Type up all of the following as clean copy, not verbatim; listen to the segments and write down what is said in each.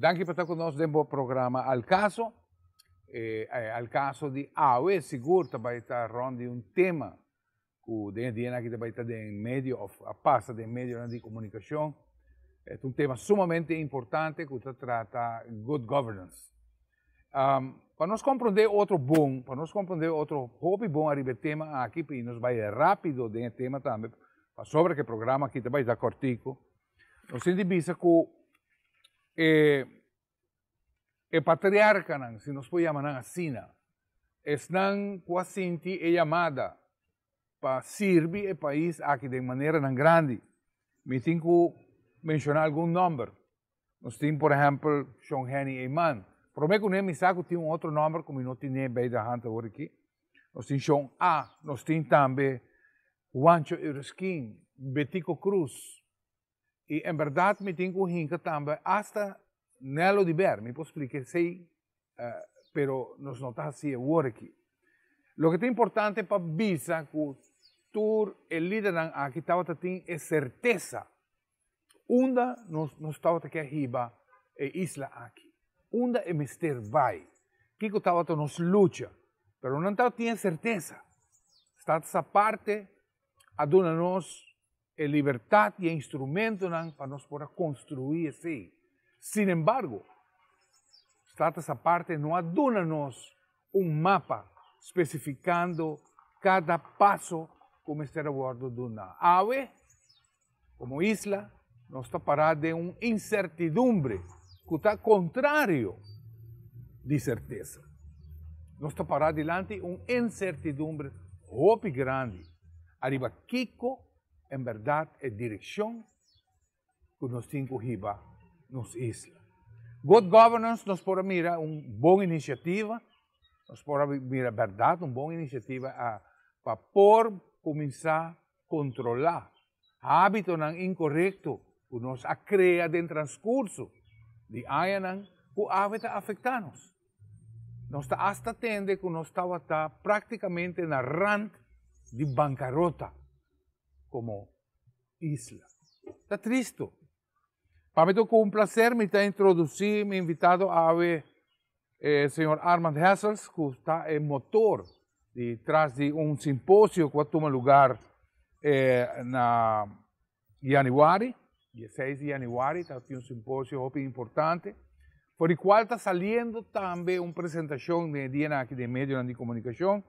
Danki pa ta ku nos den bo programa Al Caso. E Al Caso di awe sigur ta bai ta rond di un tema ku den e dianan aki ta bai ta den medio òf a pasa den medionan di komunikashon. E ta un tema sumamente importante ku ta trata good governance. Pa nos komprondé otro bon, pa nos komprondé otro hopi bon ariba e tema aki, i nos bai rápido den e tema tambe, pasobra ku e programa aki ta bai ta kòrtiku, nos tin di bisa ku e e patriarkanan, si nos por yama nan asina, esnan ku a sinti e yamada pa sirbi e pais aki den maneranan grandi, mi tin ku menshoná algun nòmber. Nos tin por ehèmpel Shon Henny Eman. Promé ku ne mi sa ku tin un otro nòmber ku mi no tine bij de hand awor aki. Nos tin Shon A, nos tin tambe Juancho Euruskin, Betico Croes. I en bèrdat mi tin ku hinka tambe asta Nel Oduber, mi por splika esei, pero nos no ta hasi awor aki. Loke ta importante pa bisa ku tur e lidernan aki tabata tin e sertesa Unda nos nos tabata ke hiba e isla aki? Unda e mester bai? Kiko tabata nos lucha? Pero nan tabata tin e sertesa. Status Aparte a duna nos e libertat i e instrumentonan pa nos por a konstruí esei. Sin embargo, Status Aparte no a duna nos un mapa spesifikando kada paso ku mester a wòrdu duna. Awe, Komo isla, nos ta pará den un insertidumbre ku ta kontrario di sertesa. Nos ta pará dilanti un insertidumbre hopi grandi ariba kiko en bèrdat e direkshon ku nos tin ku hiba nos isla. Good governance nos por a mira un bon inisiativa, nos por a mira bèrdat un bon inisiativa pa por kuminsá kontrolá hábitonan inkorekto ku nos a krea den transkurso di añanan ku awe ta afektá nos. Nos ta asta tende ku nos tabata práktikamente na rant di bankarota komo isla. Ta tristu. Pa mi ta ku un plaser mi ta introdusí mi invitado awe e señor Armand Hessels ku ta e motor di tras di un simposio ku a tuma lugar na yanüari, dia seis di yanüari ta tin un simposio hopi importante for di kual ta saliendo tambe un presentashon den e dianan aki den medionan di komunikashon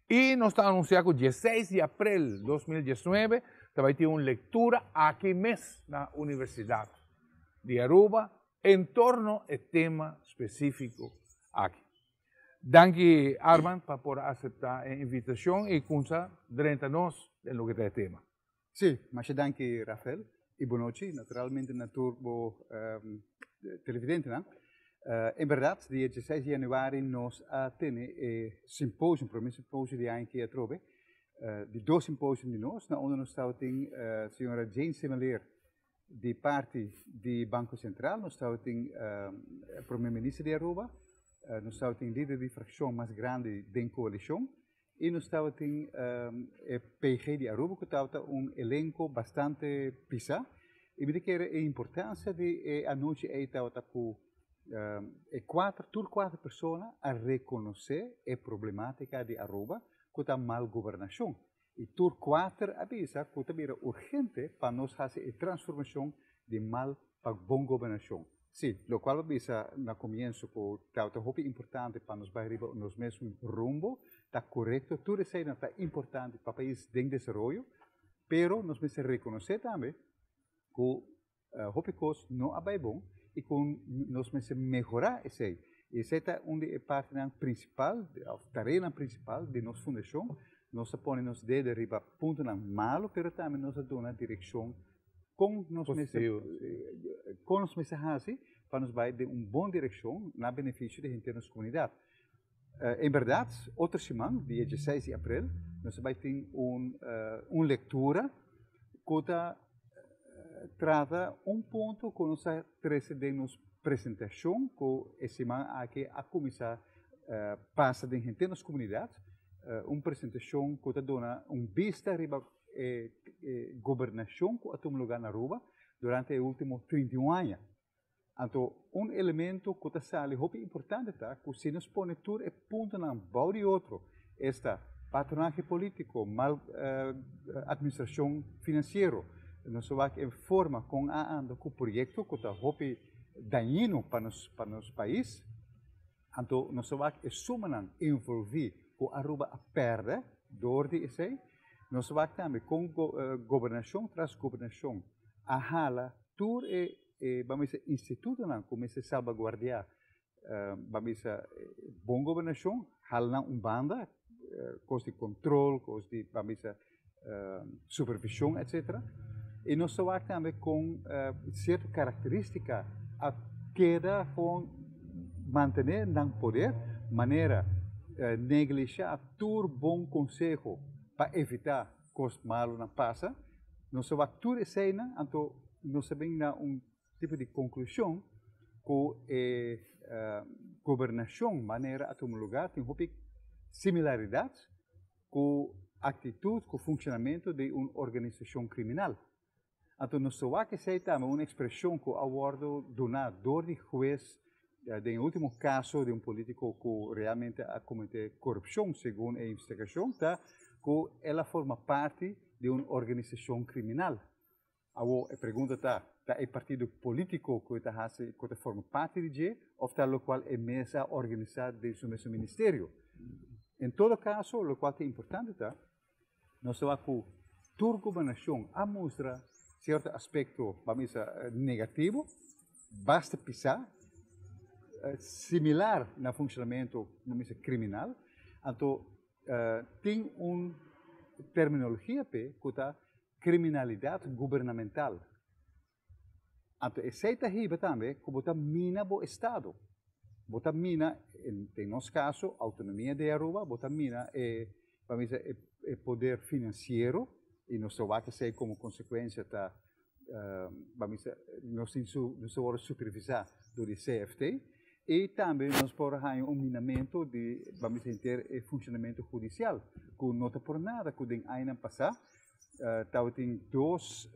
i nos ta anunsiá ku dia seis di aprel 2019 ta bai tin un lektura aki mes na Universidat di Aruba en torno e tema spesífiko aki. Danki Armand pa por aseptá e invitashon i kumsa drenta nos den loke ta e tema. Sí, masha danki Rafael i bonochi naturalmente na tur bo televidentenan. En bèrdat dia dieseis di yanüari nos a tene e simposium, promé simposio di aña aki atrobe, di dos simposium di nos na unda nos tabatin señora Jane Semeleer di parti di Banco Central, nos tabatin promé minister di Aruba, nos tabatin lider di frakshon mas grandi den koalishon i nos tabatin e PG di Aruba ku tabata un elenko bastante pisá. I mi ta kere e importansia di e anochi ei tabata ku e kuater, tur kuater persona a rekonosé e problematika di Aruba ku ta mal gobernashon. I tur kuater a bisa ku ta bira urgente pa nos hasi e transformashon di mal pa bon gobernashon. Sí, lokual bo bisa na komienso ku tabata hopi importante pa nos bai riba nos mesun rumbo, ta korekto. Tur eseinan ta importante pa pais den desaroyo, pero nos mester rekonosé tambe ku Hopi kos no a bai bon i ku nos mester mehorá esei. I esei ta un di e partinan prinsipal òf tareanan prinsipal di nos fundashon. Nos ta pone nos dede riba puntonan malu, pero tambe nos ta duna direkshon kon nos mester kon nos mester hasi pa nos bai den un bon direkshon na benefisio di henter nos komunidat. En bèrdat, otro siman, dia dieseis di aprel, nos ta bai tin un un lektura ku ta trata un punto ku nos a trese den nos presentashon ku e siman aki a kuminsá pasa den henter nos komunidat, un presentashon ku ta duna un bista riba e gobernashon ku a tuma lugá na Aruba durante e último 31 aña. Anto, un elemento ku ta sali hopi importante ta ku si nos pone tur e puntonan bou di otro, esta patronahe polítiko, mal atministrashon finansiero, nos a wak e forma kon a anda ku proyekto ku ta hopi dañino pa nos pa nos pais, anto nos a wak e sumanan envolví ku Aruba a pèrdè dor di esei. Nos a wak tambe kon gobernashon tras gobernashon a hala tur e e ban bisa institutonan ku mester salbaguardiá ban bisa bon gobernashon hala nan un banda kos di kontrol kos di ban bisa supervishon etsetera i nos ta wak tambe kon sierto karakteristika a keda kon mantené nan poder manera neglishá tur bon konseho pa evitá kos malunan pasa. Nos ta wak tur eseinan, anto nos ta bin na un tipo di konklushon ku e gobernashon manera a tuma lugá tin hopi similaridat ku aktitut, ku funshonamentu di un organisashon kriminal. Anto nos ta wak esei tambe un ekspreshon ku a wòrdu duná dor di hues den e último kaso di un polítiko ku realmente a kometé korupshon segun e investigashon ta ku el a forma parti di un organisashon kriminal. Awor e pregunta ta, ta e partido polítiko ku e ta hasi ku ta forma parti di dje òf ta lokual e mes a organisá den su mesun ministerio? En todo kaso lokual ta importante ta Nos ta wak ku tur gobernashon a mustra sierto aspekto, ban bisa, negativo, basta pisá, similar na funshonamentu, ban bisa, kriminal. Anto tin un terminologia p'e ku ta kriminalidat gubernamental. Anto esei ta hiba tambe ku bo ta mina bo estado. Bo ta mina, den nos kaso, outonomia di Aruba, bo ta mina e, ban bisa, e poder finansiero i nos ta wak esei komo konsekuensia ta, ban bisa, nos tin su, nos ta wòrdu supervisá dor di CFT i tambe nos por haña un minamentu di, ban bisa, henter e funshonamentu hudisial ku no ta por nada ku den añanan pasá Tabatin dos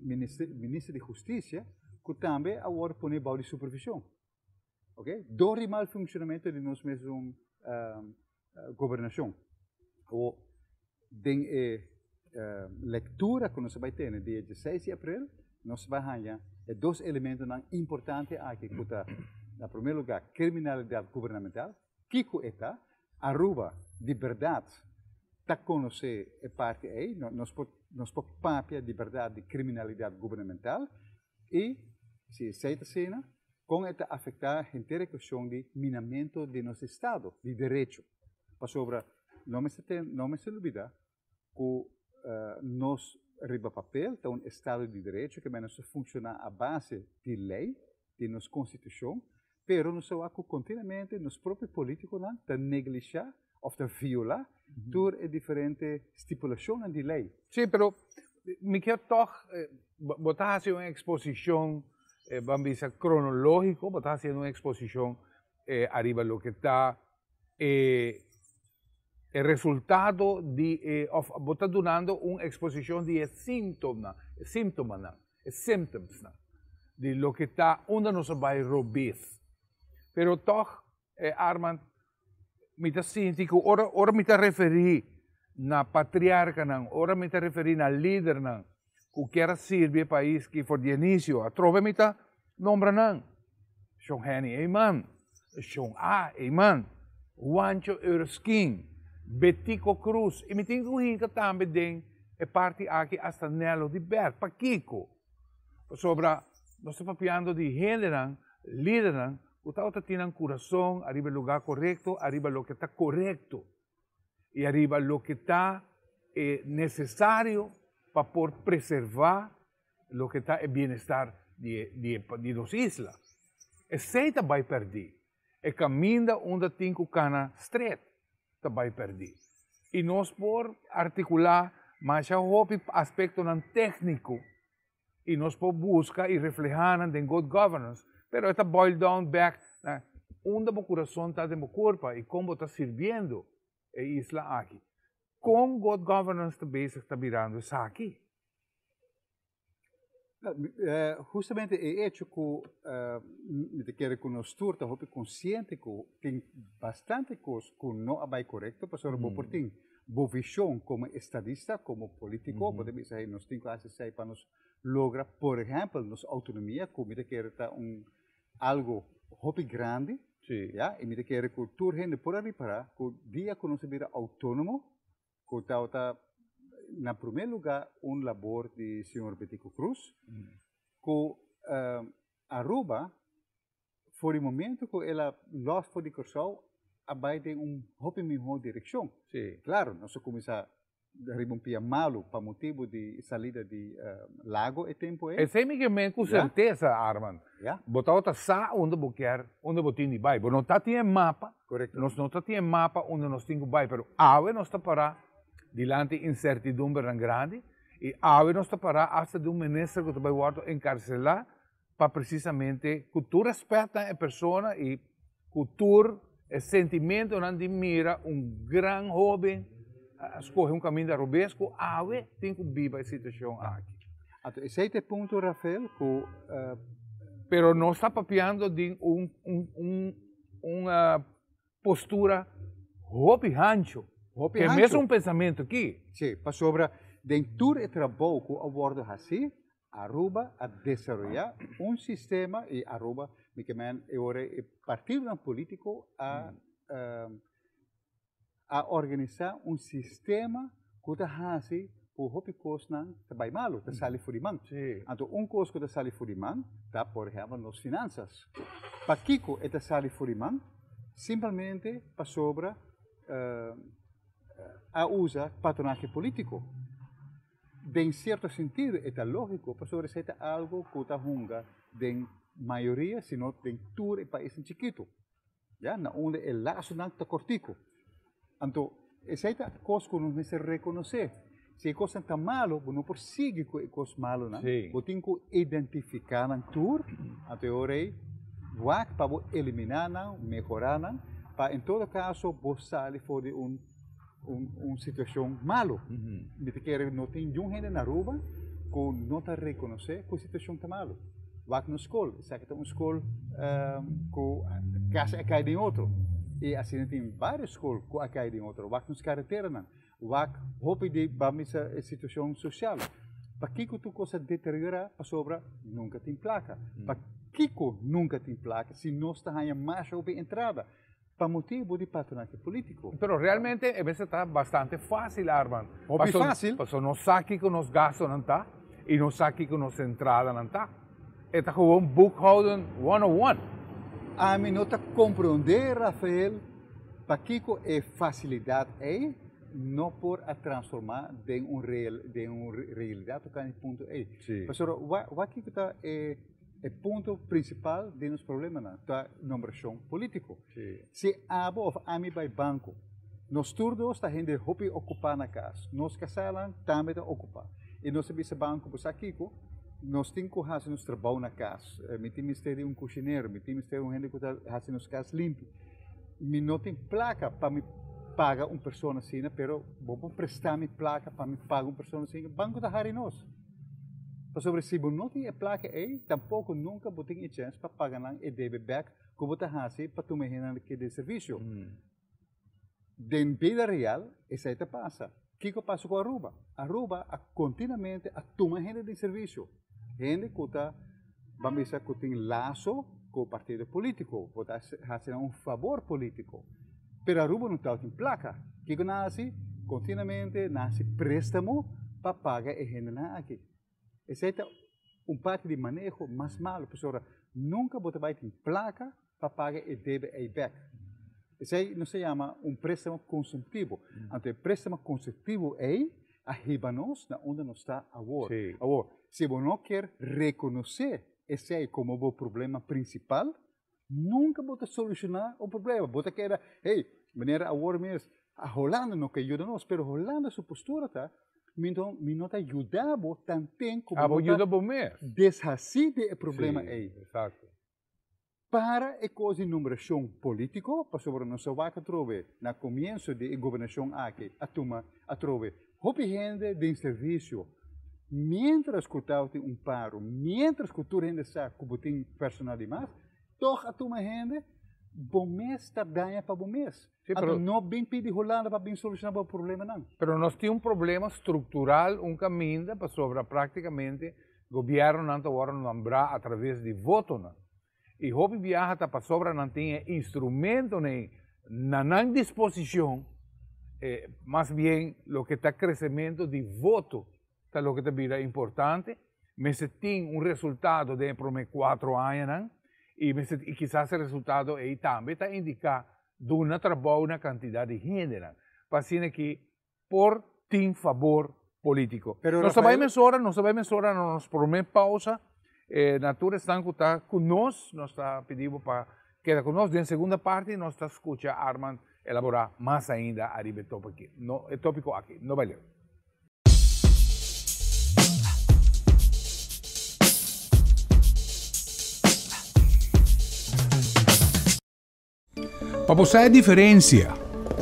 minister di hustisia ku tambe a wòrdu pone bou di supervishon. Oke, dor di mal funshonamentu di nos mesun gobernashon. Awor, den e lektura ku nos a bai tene dia dieseis di aprel, nos bai haña e dos elementonan importante aki ku ta, na promé lugá, kriminalidat gubernamental, Kiko e ta? Aruba di berdad ta conoce e parti ey? Nos por nos por papia di berdad di criminalidad gubernamental? Y si esey ta asina, con e ta afecta henter e cuestion di minamento di nos estado di derecho? Pasobra no mester ten no mester lubida cu nos riba papel ta un estado di derecho, ke nos ta funciona a base di ley, di nos constitucion, pero nos ta wak cu continuamente nos propio politiconan ta neglisha of ta viola tur e diferente stipulacionnan di ley. Sí, pero mi kier toch, bo ta haci un exposicion, ban bisa cronologico, bo ta haciendo un exposicion ariba loke ta e e resultado di e of bo ta dunando un exposicion di e sintomnan, e sintomanan, e symptomsnan di loke ta unda nos a bai robes. Pero tog, eh, Armand, mi ta sinti ku ora ora mi ta referí na patriarkanan, ora mi ta referí na lidernan ku kier a sirbi e pais ki for di inicio, atrobe mi ta nombra nan, Shon Henny Eman, Shon A. Eman, Juancho Erskine, Betico Croes, y mi tin cu hinca tambe den e parti aki hasta Nello di Bert. Pakico? Pasobra nos ta papiando di hendenan, lidernan, cu tabata tin nan curason ariba e lugar corecto, ariba loke ta corecto. i ariba loke ta e nesesario pa por preservá loke ta e bienestar di e di nos isla. Esei ta bai pèrdí. E kaminda unda tin ku kana stret ta bai pèrdí. I nos por artikulá masha hopi aspektonan tékniko i nos por buska i reflehá nan den good governance, pero e ta boil down back na unda bo kurason ta den bo kurpa i kon bo ta sirbiendo e isla aki. Kon good governance ta bezig ta birando esaki? Hustamente e hecho ku mi ta kere ku nos tur ta hopi konsiente ku tin bastante kos ku no a bai korekto, pasobra bo por tin bo vishon komo estadista, komo politiko, bo ta bisa hey nos tin ku hasi esei pa nos logra por ehèmpel nos outonomia ku mi ta kere ta un algo hopi grandi, ya, i mi ta kere ku tur hende por a ripará ku dia ku nos a bira outónomo ku tabata na promé lugá un labor di señor Betico Croes, ku Aruba for di momento ku el a lòs for di Kòrsou a bai den un hopi mihó direkshon. Klaro, nos a kuminsá riba un pia malu pa motibu di salida di Lago e tempu ei. Esei mi ke men ku sertesa, Armand. Bo tabata sa unda bo kier, unda bo tin di bai. Bo no ta tin e mapa. Korekto. Nos no ta tin e mapa unda nos tin ku bai, pero awe nos ta pará dilanti insertidumbernan grandi i awe nos ta pará asta di un minister ku ta bai wòrdu enkarselá pa presisamente ku tur rèspèt na e persona i ku tur e sentimentonan di mira un gran hóben a skohe un kaminda robes ku awe tin ku biba e situashon aki. Anto esei ta e punto, Rafael, ku. Pero nos ta papiando di un un un un postura hopi hancho. Hopi Ke hancho. mesun pensamentu aki. Sí, pasobra den tur e trabou ku a wòrdu hasí, Aruba a desaroyá un sistema i Aruba, mi ke men e ora e partidonan polítiko a a organisá un sistema ku ta hasi ku hopi kosnan ta bai malu, ta sali for di man. Anto un kos ku ta sali for di man ta por ehèmpel nos finansas. Pakiko e ta sali for di man? Simpelmente pasobra a usa patronahe polítiko. Den sierto sentido e ta lógiko pasobra esei ta algu ku ta hunga den mayoria, si no den tur e paisnan chikitu, ya, na unda e lasonan ta kòrtiku. Anto esei ta kos ku nos mester rekonosé. Si e kosnan ta malu, bo no por sigui ku e kos malunan, bo tin ku identifiká nan tur, anto e ora ei wak pa bo eliminá nan, mehorá nan, pa en todo kaso bo sali for di un un situacion malo. Mi ta kere no tin niun hende na Aruba cu no ta reconoce cu e situacion ta malo. Wak nos scol, esaki ta un scol cu casi a cay den otro. Y asina tin varios scol cu a cay den otro. Wak nos careteranan, wak hopi di ba misa e situacion social. Pakico tur cos a deteriora? Pasobra nunca tin placa. Pakico nunca tin placa si nos ta haya masha hopi entrada? Pa motibu di patronahe polítiko. Pero realmente e mester ta bastante fásil, Armand. Hopi fásil. Pasobra nos sa kiko nos gastonan ta i nos sa kiko nos entradanan ta. E ta gewoon boekhouden 101. Ami no ta komprondé, Rafael, pakiko e fasilidat ei no por a transformá den un real, den un realidat tokante e punto ei. Pasobra wak kiko ta e. E punto principal di nos problemanan ta nombracion politico. Si abo of ami bay banco, nos tur dos ta hende hopi ocupa na cas, nos casanan tambe ta ocupa. Y nos ta bisa banco, bo sa kico, nos tin cu haci nos trabao na cas. Mi tin mester di un cushinero, mi tin mester di un hende cu ta haci nos cas limpi. Mi no tin placa pa mi paga un persona asina, pero bo por presta mi placa pa mi paga un persona asina. Banco ta hari nos. Pasobra si bo no tin e plaka ei, tampoko nunka bo tin e chèns pa paga nan e debe bèk ku bo ta hasi pa tuma e hendenan ke den servisio. Den bida real esei ta pasa. Kiko a pasa ku Aruba? Aruba a kontinuamente a tuma hende den servisio. Hende ku ta, ban bisa, ku tin laso ku partido polítiko. Bo ta hasi nan un fabor polítiko. Pero Aruba no tabatin plaka. Kiko nan a hasi? Kontinuamente nan a hasi préstamo pa paga e hendenan aki. Esei ta un parti di maneho mas malu, pasobra nunka bo ta bai tin plaka pa paga e debe ei bèk. Esei nos ta yama un préstamo konsumptivo. Anto e préstamo konsumptivo ei a hiba nos na unda nos ta awor. Awor, si bo no kier rekonosé esei komo bo problema prinsipal, Nunca bo ta soluciona un problema. Bo ta keda, hey, manera awor mes, a Holanda no ke yuda nos, pero Holanda su postura ta, mi no, mi no ta yuda bo tanten ku Abo bo no yuda ta bo mes. deshasí di e problema Sí, ei. exacto. Para e kos di nombrashon polítiko, pasobra nos a wak atrobe na komienso di e gobernashon aki a tuma atrobe hopi hende den servisio. Miéntras ku tabatin un paro, miéntras ku tur hende sa ku bo tin personal di mas, tòg a tuma hende, bo mes ta daña pa bo mes. Sí, pero, Anto no bin pidi Hulanda pa bin solushoná bo problemanan. Pero nos tin un problema struktural un kaminda pasobra práktikamente gobièrnunan ta wòrdu nombrá a traves di votonan. I hopi biaha ta pasobra nan tin e instrumentonan na nan disposishon, mas bien loke ta kresementu di voto ta loke ta bira importante. Mester tin un resultado den e promé kuatro añanan i mester i kisas e resultado ei tambe ta indiká duna trabou na kantidat di hendenan pa asina ki por tin fabor polítiko. Pero Nos ta bai Rafael, mesora, nos ta bai mesora na nos promé pausa. Na tur esnan ku ta ku nos, nos ta pidi bo pa keda ku nos. Den segunda parti nos ta skucha Armand elaborá mas ainda ariba e topico aki. No, e tópiko aki. No bai leu. Pa bo sa e diferencia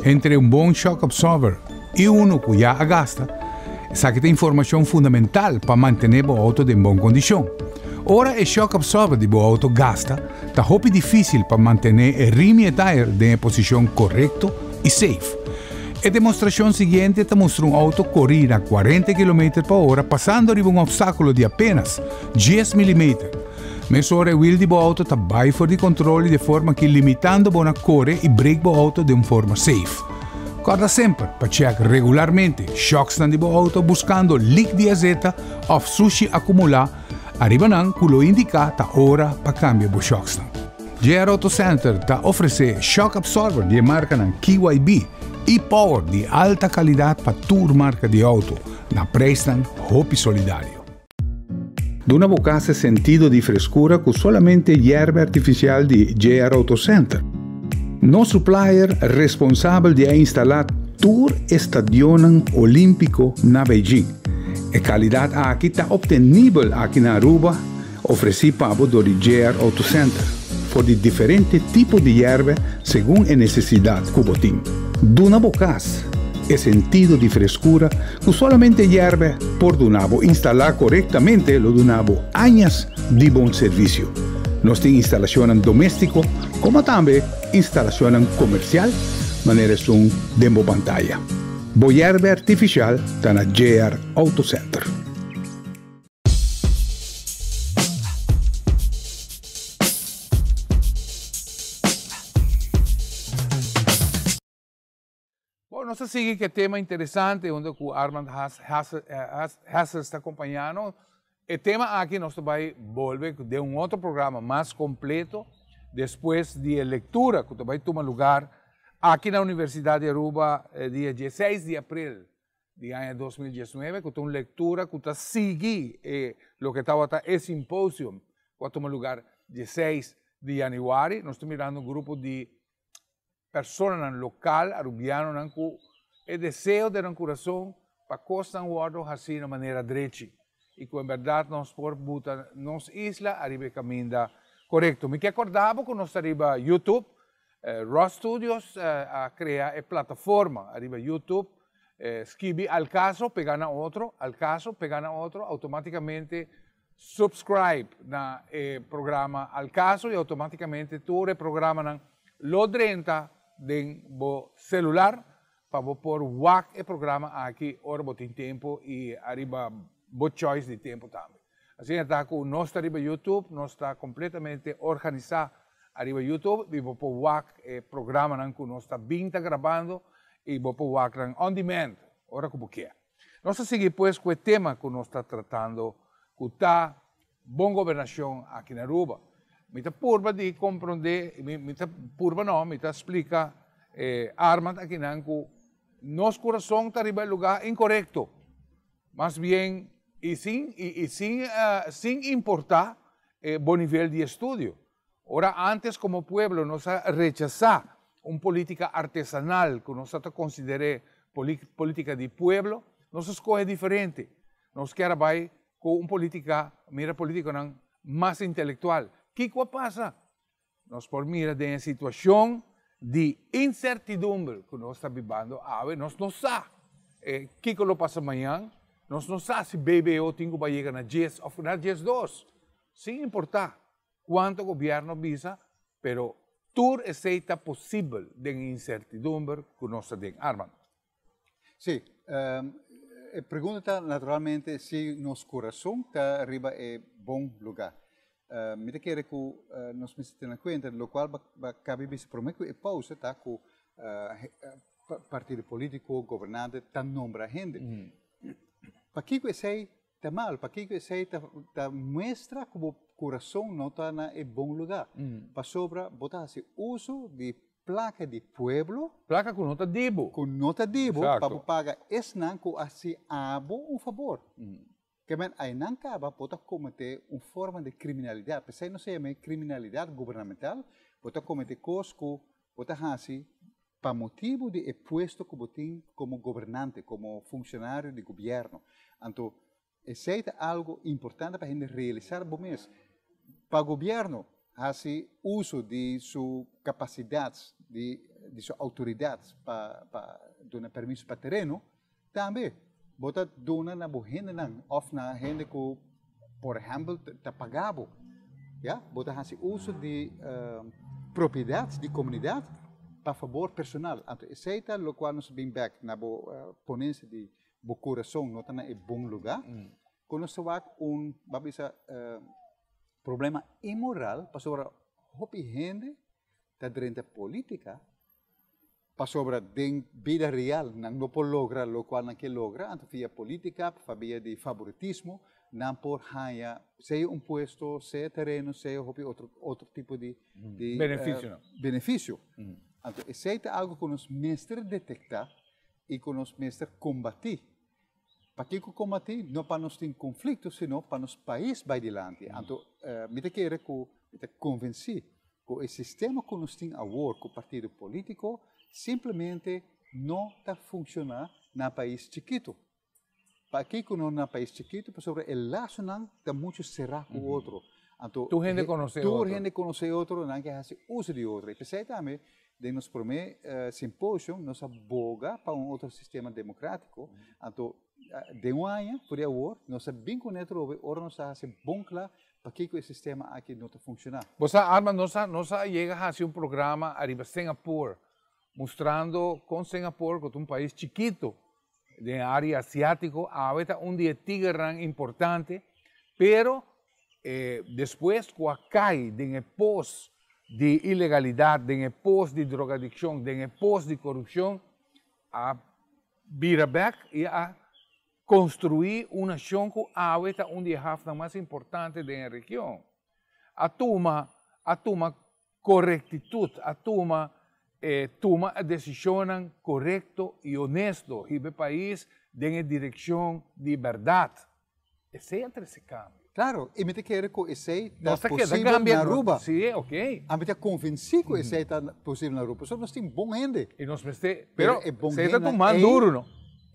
entre un bon shock absorber y uno cu ya a gasta, esaki ta informacion fundamental pa mantene bo auto den bon condicion. Ora e shock absorber di bo auto gasta, ta hopi dificil pa mantene e rim y e tire den e posicion corecto y safe. E demostracion siguiente ta mustra un auto cori na cuarenta kilometer pa ora pasando riba un obstaculo di apenas dies milimeter. Mesora e wiel di bo auto ta bai for di control y de forma ki limitando bo na core y brake bo auto den un forma safe. Corda semper pa check regularmente shocksnan di bo auto buscando leak di azeta of sushi acumula ariba nan cu lo indica ta ora pa cambia bo shocksnan. JR Auto Center ta ofrece shock absorber di e marcanan KYB y Power di alta calidad pa tur marca di auto na prijsnan hopi solidario. Duna bo kas e sentido di freskura ku solamente yerba artifisial di JR Auto Center. Nos supplier responsabel di a instalá tur e stadionnan olímpiko na Beijing. E kalidat aki ta optenibel aki na Aruba, ofresí pa bo dor di JR Auto Center, for di diferente tipo di yerba segun e nesesidat ku bo tin. Duna bo kas e sentido di freskura Ku solamente yèrbe por duna bo instalá korektamente lo duna bo añas di bon servisio. Nos tin instalashonnan doméstiko komo tambe instalashonnan komersial manera esun den bo pantaya. Bo yèrbe artifisial ta na JR Auto Center. Bon, nos ta sigui ku e tema interesante unda ku Armand Hassels ta kompañá nos. E tema aki nos ta bai bolbe den un otro programa mas kompleto despues di e lektura ku ta bai tuma lugar aki na Universidat di Aruba dia dieseis di april di aña 2019, ku ta un lektura ku ta sigui e loke tabata e simposium ku a tuma lugar dieseis di yanüari. Nos ta mirando un grupo di personanan lokal, arubianonan ku e deseo den nan kurason pa kosnan wòrdu hasí na manera drechi i ku en bèrdat nos por buta nos isla ariba e kaminda korekto. Mi ke kòrda bo ku nos ta riba YouTube. Ross Studios a krea e plataforma ariba YouTube. Skibi Al Caso, pega na otro, Al Caso, pega na otro, outomátikamente Subscribe na e programa Al Caso y automaticamente tur e programanan lo drenta den bo celular pa bo por wak e programa aki ora bo tin tempo y ariba bo choice di tempo tambe. Asina ta cu nos ta riba YouTube, nos ta completamente organisa ariba YouTube y bo por wak e programanan cu nos ta bin ta grabando y bo por wak nan on demand ora cu bo kier. Nos ta sigui pues ku e tema ku nos ta tratando ku ta bon gobernashon aki na Aruba. Mi ta purba di komprondé, mi ta purba no, mi ta splika Armand akinan ku nos kurason ta riba e lugá inkorekto. Mas bien i sin i sin sin importá e bo nivel di estudio. Ora antes komo pueblo nos a rechasá un polítika artesanal ku nos a ta konsider'é polítika di pueblo, nos a skohe diferente. Nos kier a bai ku un polítika, mira polítikonan mas intelektual. Kiko a pasa? Nos por mira den e situashon di insertidumbre ku nos ta bibando awe, nos no sa kiko lo pasa mañan. Nos no sa si BBO tin ku bai yega na djes òf na 12. Sin importá kuantu gobièrnu bisa, pero tur esei ta posibel den e insertidumbre ku nos ta den. Armand. Sí, e pregunta ta naturalmente si nos kurason ta riba e bon lugá. Mi ta kere ku nos mester tene kuenta lokual ba kabi bisa promé ku e pausa ta ku partido polítiko, gobernante ta nombra hende. Pakiko esei ta mal? Pakiko esei ta muestra ku bo kurason no ta na e bon lugá? Pasobra bo ta hasi uso di plaka di pueblo. Plaka ku no ta di bo. Ku no ta di bo pa bo paga esnan ku a hasi abo un fabor. Ke men ainan kaba bo ta kometé un forma di kriminalidat. P'esei nos ta yam'é kriminalidat gubernamental. Bo ta kometé kos ku bo ta hasi pa motibu di e puesto ku bo tin komo gobernante, komo funshonario di gobièrnu. Anto esei ta algu importante pa hende realisá bo mes. Pa gobièrnu hasi uso di su kapasidat, di su outoridat pa pa duna permiso pa tereno, Tambe bo ta duna na bo hendenan òf na hende ku por ehèmpel ta paga bo. Ya, bo ta hasi uso di propiedat di komunidat pa fabor personal. Anto esei ta lokual nos a bin bèk na bo ponensia di bo kurason no ta na e bon lugá. Ku nos ta wak un, bo a bisa, problema inmoral pasobra hopi hende ta drenta polítika Pasobra den bida real nan no por logra locual nan ke logra, anto via politica, pabia di favoritismo, nan por haña sea un puesto, sea tereno, sea hopi otro otro tipo di di Beneficionan. beneficio. Anto esey ta algo cu nos mester detecta y cu nos mester combati. Pakico combati? No pa nos tin conflicto, sino pa nos pais bay dilanti. Anto mi ta kere cu, mi ta convenci Ku e sistema ku nos tin awor ku partido polítiko simplemente no ta funshoná na pais chikitu. Pakiko no na pais chikitu? Pasobra e lasonan ta muchu será ku otro. Anto tur hende konosé otro. Tur hende konosé otro, nan ke hasi uso di otro. I p'esei tambe den nos promé simposio nos a boga pa un otro sistema demokrátiko. Anto den un aña for di awor nos a bin kuné atrobe ora nos a hasi bon kla Pakiko e sistema aki no ta funciona? Bo sa Arma, nos a nos a yega haci un programa ariba Singapore, mustrando con Singapore, cu ta un pais chikito den e area asiatico, awe ta un di e tigernan importante, pero despues cu a cay den e pos di ilegalidad, den e pos di drogadiccion, den e pos di corupcion, a bira bek y a Construí un nacion cu awe ta un di e hafnan mas importante den e region. A tuma a tuma corectitud, a tuma e tuma e decisionnan corecto y honesto hiba e pais den e direccion di berdad. Esey a trece cambio. Claro, y mi ta kere cu esey ta posibel na Aruba. Si, ok. Ami ta convenci cu esey ta posibel na Aruba, pasobra nos tin bon hende. Y nos mester, pero esey ta tuma duro no.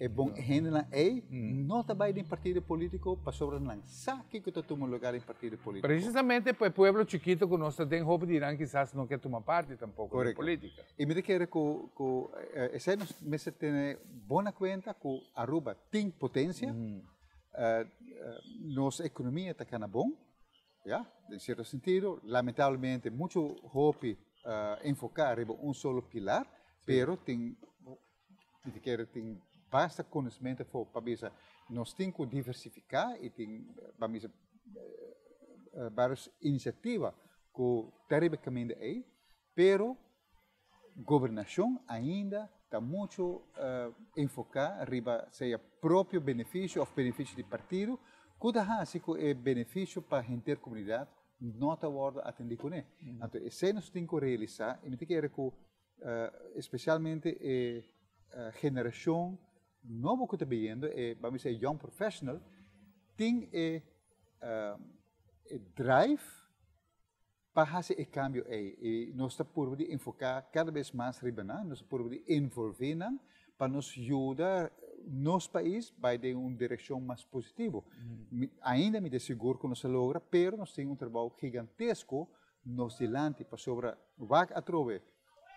E bon hendenan ey no ta bay den partido politico pasobra nan sa kico ta tuma lugar den partido politico. Precisamente pa e pueblo chikito cu nos ta den hopi di nan kisas no ke tuma parti tampoco den politica. Y mi ta kere cu cu esey nos mester tene bon na cuenta cu Aruba tin potencia, nos economia ta cana bon, ya, den cierto sentido, lamentablemente mucho hopi enfoca riba un solo pilar, pero tin Mi ta kere tin basta konosmentu afó pa bisa nos tin ku diversifiká i tin pa bisa varios inisiativa ku ta riba e kaminda ei, pero gobernashon ainda ta muchu enfoká riba sea propio benefisio òf benefisio di partido ku ta hasi ku e benefisio pa henter komunidat no ta wòrdu atendí kuné. Anto esei nos tin ku realisá i mi ta kere ku Especialmente e generacion nobo cu ta beyendo, e bami bisa e young professional, tin e e drive pa haci e cambio ey. Y nos ta purba di enfoca cada bes mas riba nan, nos ta purba di envolve nan pa nos yuda nos pais bay den un direccion mas positivo. Ainda mi ta sigur cu nos ta logra, pero nos tin un trabao gigantesco nos dilanti pasobra wak atrobe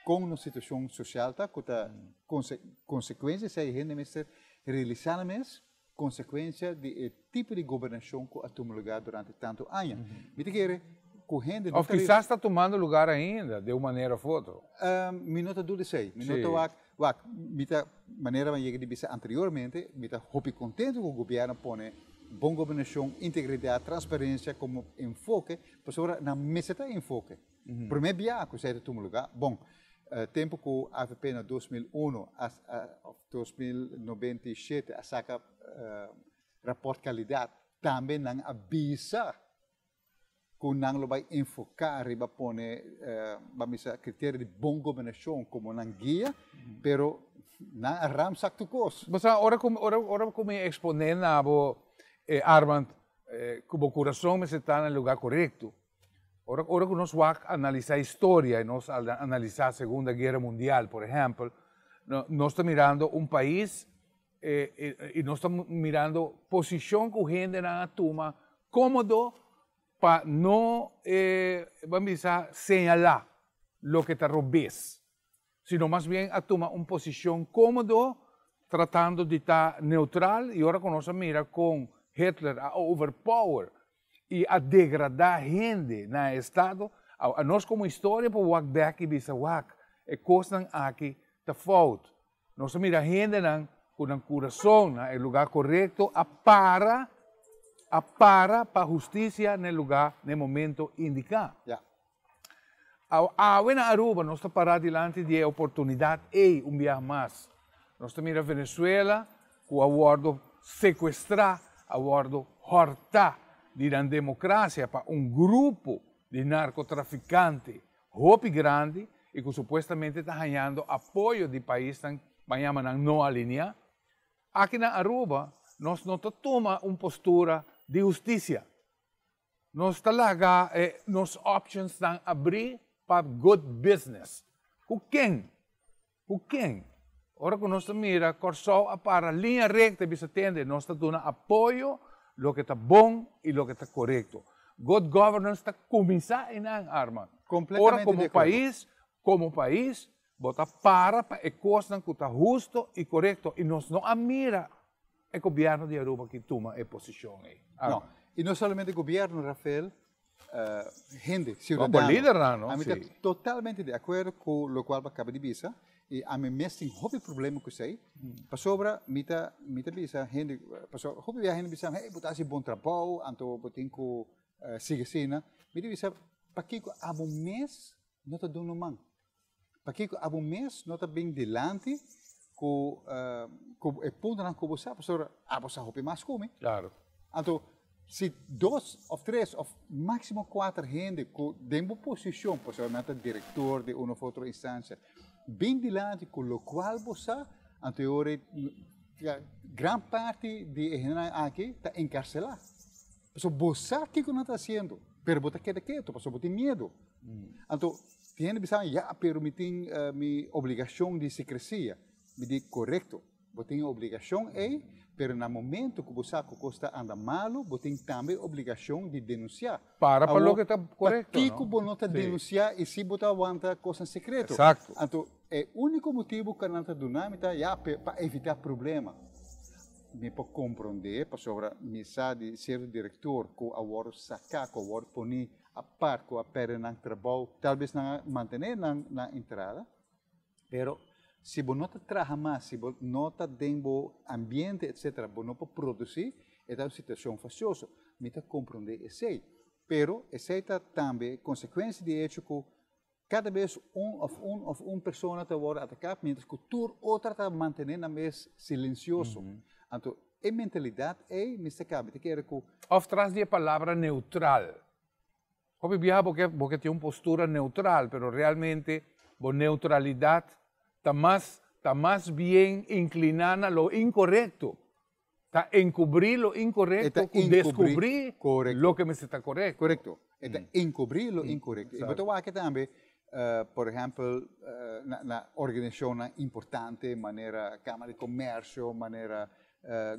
kon nos situacion social ta cu ta consecuencia esey hende mester realisa nan mes. konsekuensia di e tipo di gobernashon ku a tuma lugá durante tantu aña. Mi ta kere ku hende no Of ta ri. kisas ta tumando lugar ainda, de un manera of otro. Mi no ta duda esei. Mi no ta wak, wak, mi ta, manera mi a yega di bisa anteriormente, mi ta hopi kontentu ku gobièrnu pone bon gobernashon, integridat, transparensia komo enfoke, pasobra nan mester ta enfoke. Promé biaha ku esei ta tuma lugá, bon, tempu ku avp na 2001 a, of 2097 a saka rapòrt kalidat, tambe nan a bisa ku nan lo bai enfoká riba pone, ban bisa, kriterio di bon gobernashon komo nan guia, pero nan a ramsak tur kos. Bo sa, ora ku, ora, ora ku mi eksponé na bo, Armand, ku bo kurason mester ta na e lugá korekto, Ora ora ku nos wak analisá historia i nos analisá Segunda Guera Mundial, por ehèmpel, nos ta mirando un pais i nos ta mirando posishon ku hendenan a tuma kómodo pa no, ban bisa, señalá loke ta robes. sino mas bien a tuma un posicion comodo tratando di ta neutral y ora cu nos a mira con Hitler a overpower y a degrada hende na e estado, a nos como historia por wak bek y bisa wak e cosnan aki ta fout. Nos a mira hendenan cu nan curason na e lugar corecto a para a para pa husticia na e lugar na e momento indica. Awe na Aruba nos ta pará dilanti di e oportunidat ei un biaha mas. Nos ta mira Venezuela ku a wòrdu sekuestrá, a wòrdu hòrtá di nan demokrasia pa un grupo di narkotrafikante hopi grandi i ku supuestamente ta hañando apoyo di paisnan ban yama nan no alineá. Aki na Aruba nos no ta tuma un postura di hustisia. Nos ta laga e nos optionsnan abrí pa good business. Ku ken? Ku ken? Ora ku nos ta mira Kòrsou a para liña rekta i bisa tende nos ta duna apoyo loke ta bon i loke ta korekto. Good governance ta kuminsá einan, Armand. Ora Kompletamente komo di akuerdo. pais, komo pais, bo ta para pa e kosnan ku ta husto i korekto i nos no a mira E gobierno di Aruba ki tuma e posicion ey. No, y no solamente gobierno, Rafael, hende, ciudadano. Bo lidernan, no? Ami ta totalmente di acuerdo cu locual bo a caba di bisa y ami mes tin hopi problema cu esey, pasobra mi ta, mi ta bisa hende, pasobra hopi bia hende bisa, hey, bo ta haci bon trabou, anto bo tin cu sigui asina. Mi ta bisa, pakico abo mes no ta duna un man? Pakiko abo mes no ta bin dilanti ku ku e puntonan ku bo sa? Pasobra abo sa hopi mas ku mi. Claro. Anto, si dos of tres of máximo kuater hende ku den bo posishon, pasobra nan ta direktor di un of otro instancia, bin dilanti ku lokual bo sa, anto e ora ei gran parti di e hendenan aki ta enkarselá. Pasobra bo sa kiko nan ta hasiendo, pero bo ta keda ketu pasobra bo tin miedu. Anto, Tin hende bisa, ya, pero mi tin mi obligashon di sekresia. Mi di, korekto, bo tin e obligashon ei, pero na momento ku bo sa ku kos ta anda malu, bo tin tambe e obligashon di denunsiá. Para pa loke ta korekto, no? Pakiko bo no ta denunsiá i si bo ta wanta kosnan sekreto? Eksakto. Anto, e úniko motibu ku nan ta duna mi ta, ya, pa evitá problema. Mi por komprondé, pasobra mi sa di sierto direktor ku a wòrdu saká, ku a wòrdu poní apart ku a pèrdè nan trabou, talbes nan a mantené nan nan entrada, pero si bo no ta traha mas, si bo no ta den bo ambiente etcetera, bo no por produsí, e ta un situashon fasioso. Mi ta komprondé esei, pero esei ta tambe konsekuensia di e hecho ku kada bes un òf un òf un persona ta wòrdu ataká, mientras ku tur otro ta mantené nan mes silensioso. Anto e mentalidat ei mester kaba. Mi ta kere ku. Òf tras di e palabra neutral. Hopi biaha bo ke bo ke tin un postura neutral, pero realmente bo neutralidat ta mas ta mas bien inkliná na lo inkorekto. Ta enkubrí lo inkorekto ku deskubrí loke mester ta korekto. Korekto. E ta enkubrí lo inkorekto. I bo ta wak tambe, por ehèmpel, na organisashonnan importante manera Kámara di Komèrsio, manera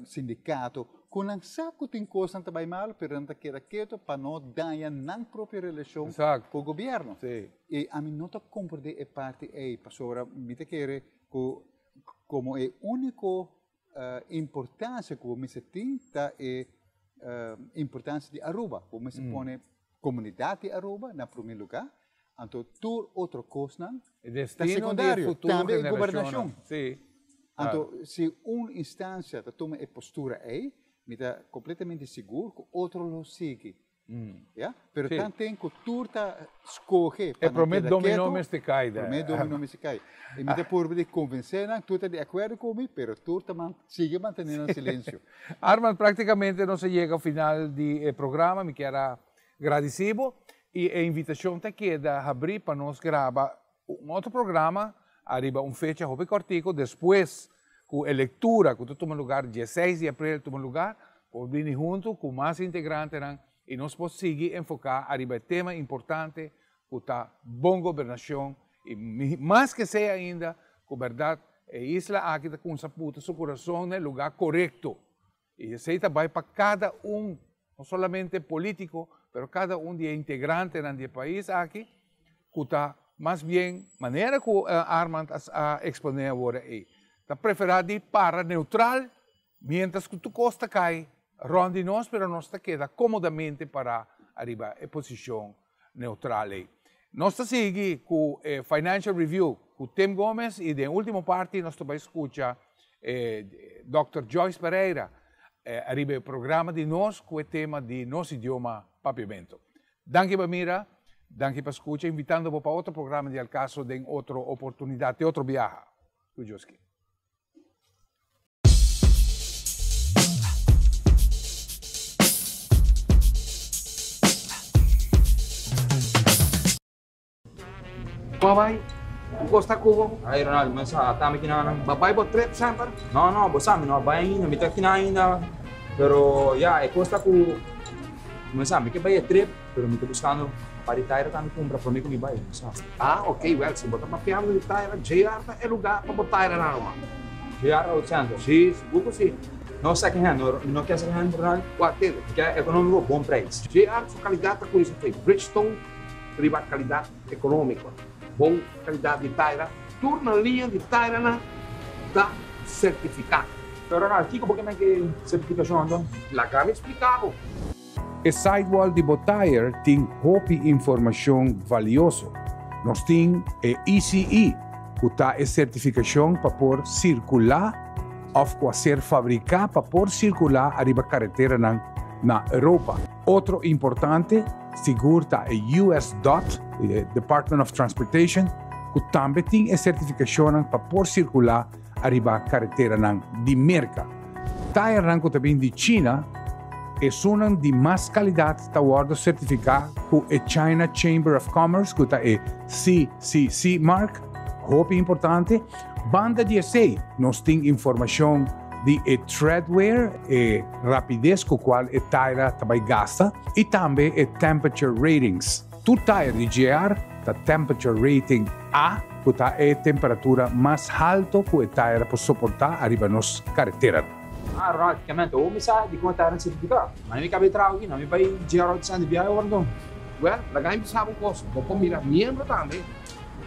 sindikato, ku nan sa ku tin kosnan ta bai malu, pero nan ta keda ketu pa no daña nan propio relashon ku gobièrnu. I ami no ta komprendé e parti ei, pasobra mi ta kere ku komo e úniko. importansia ku bo mester tin ta e importansia di Aruba. Bo mester pone komunidat di Aruba na promé lugá, anto tur otro kosnan ta sekundario, tambe e gobernashon. Anto si un instansia ta tuma e postura ei, mi ta kompletamente sigur ku otro lo sigui. Ya? Pero sí. Tanten ku tur ta skohe pa E promé domino mester kai. Promé domino mester kai. I mi ta purba di konvensé nan, tur ta di akuerdo ku mi, pero tur ta man sigui mantené nan silensio. Armand, praktikamente nos a yega final di e programa. Mi kier a gradisí bo i e invitashon ta keda habrí pa nos graba un otro programa ariba un fecha hopi kòrtiku despues ku e lektura ku ta tuma lugar dieseis di aprel tuma lugar, por bini huntu ku mas integrantenan i nos por sigui enfoká ariba e tema importante ku ta bon gobernashon i mas ke esei ainda ku bèrdat e isla aki ta kumsa puta su kurason na e lugá korekto. I esei ta bai pa kada un, no solamente polítiko, pero kada un di e integrantenan di e pais aki, ku ta mas bien, manera ku Armand a eksponé awor ei, ta preferá di para neutral miéntras ku tur kos ta kai rònt di nos, pero nos ta keda kómodamente pará ariba e posishon neutral ei. Nos ta sigui ku e Financial Review ku Tim Gomez i den último parti nos ta bai skucha Dòkter Joyce Pereira ariba e programa di nos ku e tema di nos idioma Papiamento. Danki pa mira, danki pa skucha, invitando bo pa otro programa di Alcaso den otro oportunidat, den otro biaha. Ku Dios kier. Babay, un kos ta ku bo? Ay Ronaldo, men sa ata mi kina nan. Babay bo trip semper? No, no, bo sa mi no a bai ainda, mi ta kina ainda. Pero ya, e kos ta ku men sa mi ke bai e trip, pero mi ta buskando un par di taira tambe kumpra prome ku mi bai, bo sa. Ah, ok, wel, si bo ta papiando di taira, JR ta e lugar pa bo taira nan, ruman. JR Auto Center? Si, sigur ku si. No second hand, no, mi no ke second hand, Ronaldo. Wak, tende. Mi ke economico, bon prijs. JR su calidad ta cuminsa fe Bridgestone. Riba kalidat ekonómiko, bon kalidat di taira, tur nan liña di tairanan ta sertifiká. Pero Ronald, kiko bo ke men ke sertifikashon anto? Laga mi splika bo. E sidewall di bo tire tin hopi informashon valioso. Nos tin e ECE, ku ta e sertifikashon pa por sirkulá òf ku a ser fabriká pa por sirkulá ariba kareteranan na Europa. Otro importante sigur ta e US dot, e Department of Transportation, ku tambe tin e sertifikashonnan pa por sirkulá ariba kareteranan di Merka. Tayernan ku ta bin di China, esunnan di mas kalidat ta wòrdu sertifiká ku e China Chamber of Commerce, ku ta e CCC mark, hopi importante. Banda di esei nos tin informashon di e treadwear, e rapides ku kual e taira ta bai gasta i tambe e temperature ratings. Tur tair di JR ta temperature rating A, ku ta e temperatura mas halto ku e taira por soportá ariba nos karetera. Ah, Ronald, kamente omi sa di kon e taira sertifiká. Ma mi kabe traha aki, no mi bai JR Auto Center biaha ora anto. Wèl, laga mi bisa bo un kos, bo por mira miembro tambe.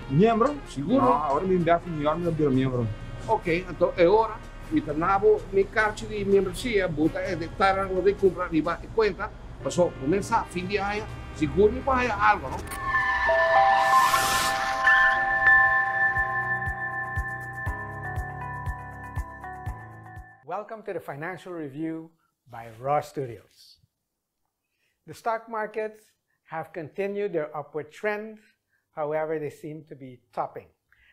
Miembro? Sigur. No, awor mi bek New York mi ta bira miembro. Ok, anto e ora mi ta na bo mi karchi di miembresia, bo ta e tareanan ku bo tin kumpra riba e kuenta, paso bo men sa fin di aña sigur mi por haya algo, no? Welcome to the Financial Review by Raw Studios. The stock markets have continued their upward trend, however, they seem to be topping,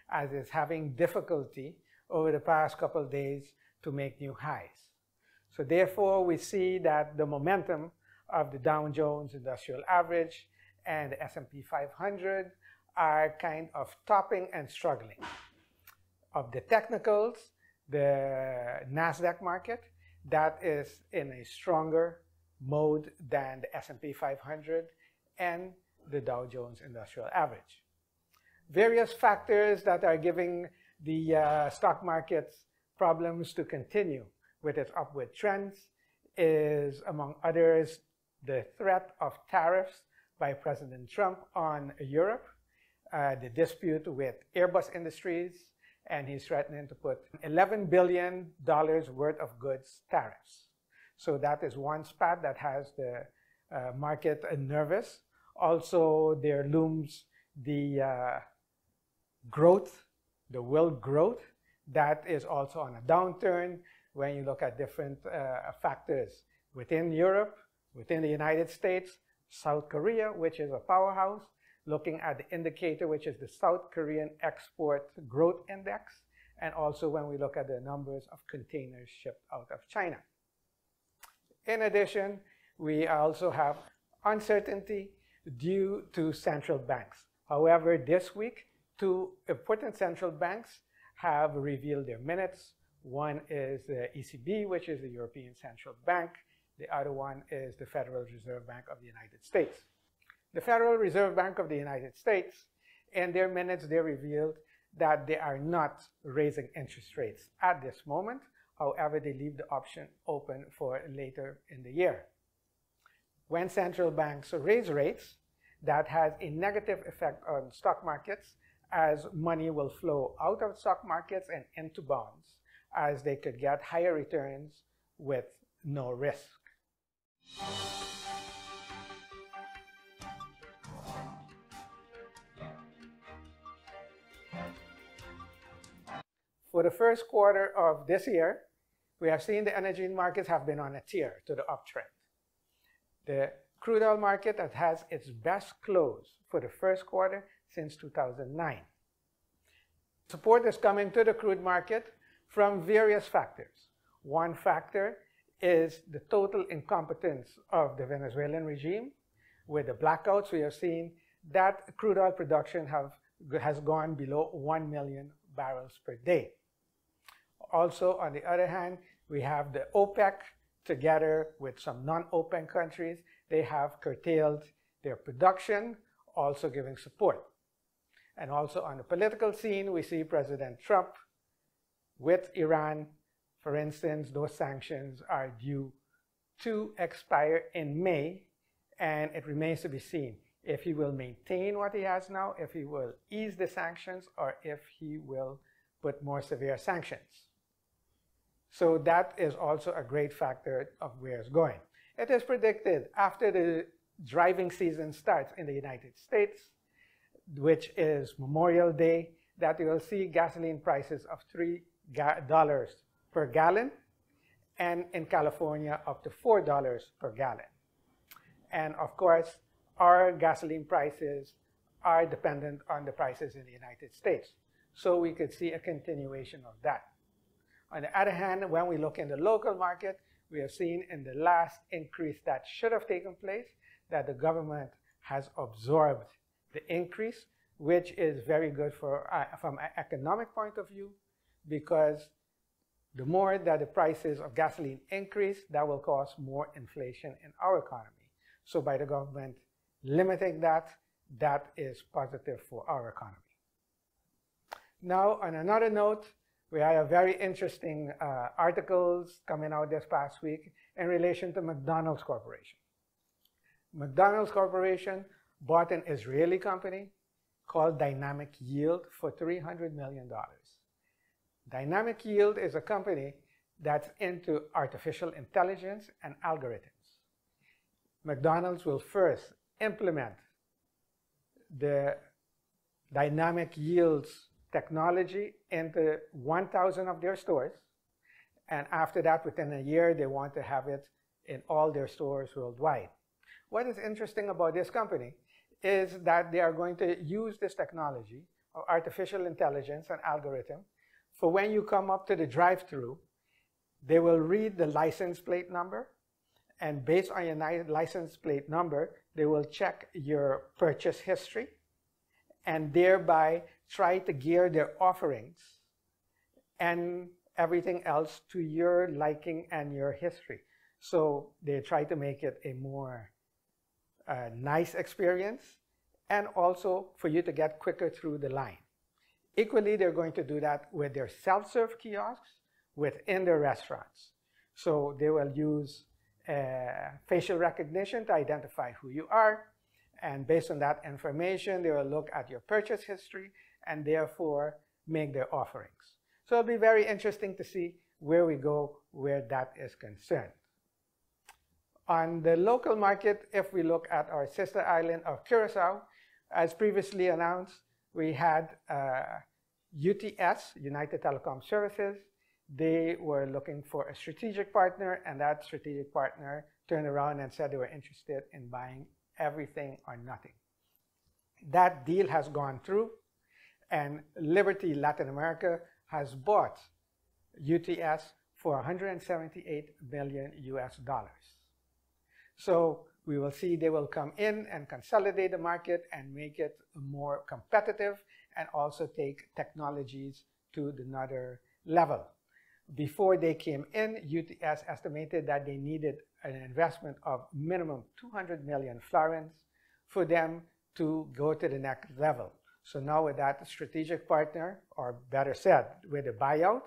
as is having difficulty over the past couple of days to make new highs. So therefore, we see that the momentum of the Dow Jones Industrial Average and the S&P 500 are kind of topping and struggling. Of the technicals, the Nasdaq market, that is in a stronger mode than the S&P 500 and the Dow Jones Industrial Average. Various factors that are giving the uh, stock markets problems to continue with its upward trends is, among others, the threat of tariffs by President Trump on Europe, uh, the dispute with Airbus Industries, and he's threatening to put $11 billion worth of goods tariffs. So that is one spot that has the market nervous. Also, there looms the growth, the world growth, that is also on a downturn when you look at different factors within Europe, within the United States, South Korea, which is a powerhouse, looking at the indicator, which is the South Korean Export Growth Index, and also when we look at the numbers of containers shipped out of China. In addition, we also have uncertainty due to central banks. However, this week, two important central banks have revealed their minutes. One is the ECB, which is the European Central Bank. The other one is the Federal Reserve Bank of the United States. The Federal Reserve Bank of the United States, in their minutes, they revealed that they are not raising interest rates at this moment. However, they leave the option open for later in the year. When central banks raise rates, that has a negative effect on stock markets, as money will flow out of stock markets and into bonds, as they could get higher returns with no risk. For the first quarter of this year, we have seen the energy markets have been on a tear to the uptrend. The crude oil market that has its best close for the first quarter since 2009. Support is coming to the crude market from various factors. One factor is the total incompetence of the Venezuelan regime. With the blackouts, we have seen that crude oil production has gone below 1 million barrels per day. Also, on the other hand, we have the OPEC together with some non-OPEC countries. They have curtailed their production, also giving support. And also on the political scene, we see President Trump with Iran. For instance, those sanctions are due to expire in May, and it remains to be seen if he will maintain what he has now, if he will ease the sanctions, or if he will put more severe sanctions. So that is also a great factor of where it's going. It is predicted after the driving season starts in the United States, which is Memorial Day, that you will see gasoline prices of $3 per gallon, and in California up to $4 per gallon. And of course, our gasoline prices are dependent on the prices in the United States. So we could see a continuation of that. On the other hand, when we look in the local market, we have seen in the last increase that should have taken place, that the government has absorbed the increase, which is very good from an economic point of view, because the more that the prices of gasoline increase, that will cause more inflation in our economy. So by the government limiting that, that is positive for our economy. Now, on another note, we had a very interesting articles coming out this past week in relation to McDonald's Corporation. McDonald's Corporation bought an Israeli company called Dynamic Yield for $300 million. Dynamic Yield is a company that's into artificial intelligence and algorithms. McDonald's will first implement the Dynamic Yields technology into 1,000 of their stores. And after that, within a year, they want to have it in all their stores worldwide. What is interesting about this company is that they are going to use this technology of artificial intelligence and algorithm for when you come up to the drive-thru, they will read the license plate number, and based on your license plate number, they will check your purchase history and thereby try to gear their offerings and everything else to your liking and your history. So they try to make it a more nice experience, and also for you to get quicker through the line. Equally, they're going to do that with their self-serve kiosks within their restaurants. So they will use facial recognition to identify who you are, and based on that information, they will look at your purchase history and therefore make their offerings. So it'll be very interesting to see where we go where that is concerned. On the local market, if we look at our sister island of Curacao, as previously announced, we had UTS, United Telecom Services. They were looking for a strategic partner, and that strategic partner turned around and said they were interested in buying everything or nothing. That deal has gone through, and Liberty Latin America has bought UTS for 178 billion US dollars. So we will see they will come in and consolidate the market and make it more competitive and also take technologies to another level. Before they came in, UTS estimated that they needed an investment of minimum 200 million florins for them to go to the next level. So now with that strategic partner, or better said, with the buyout,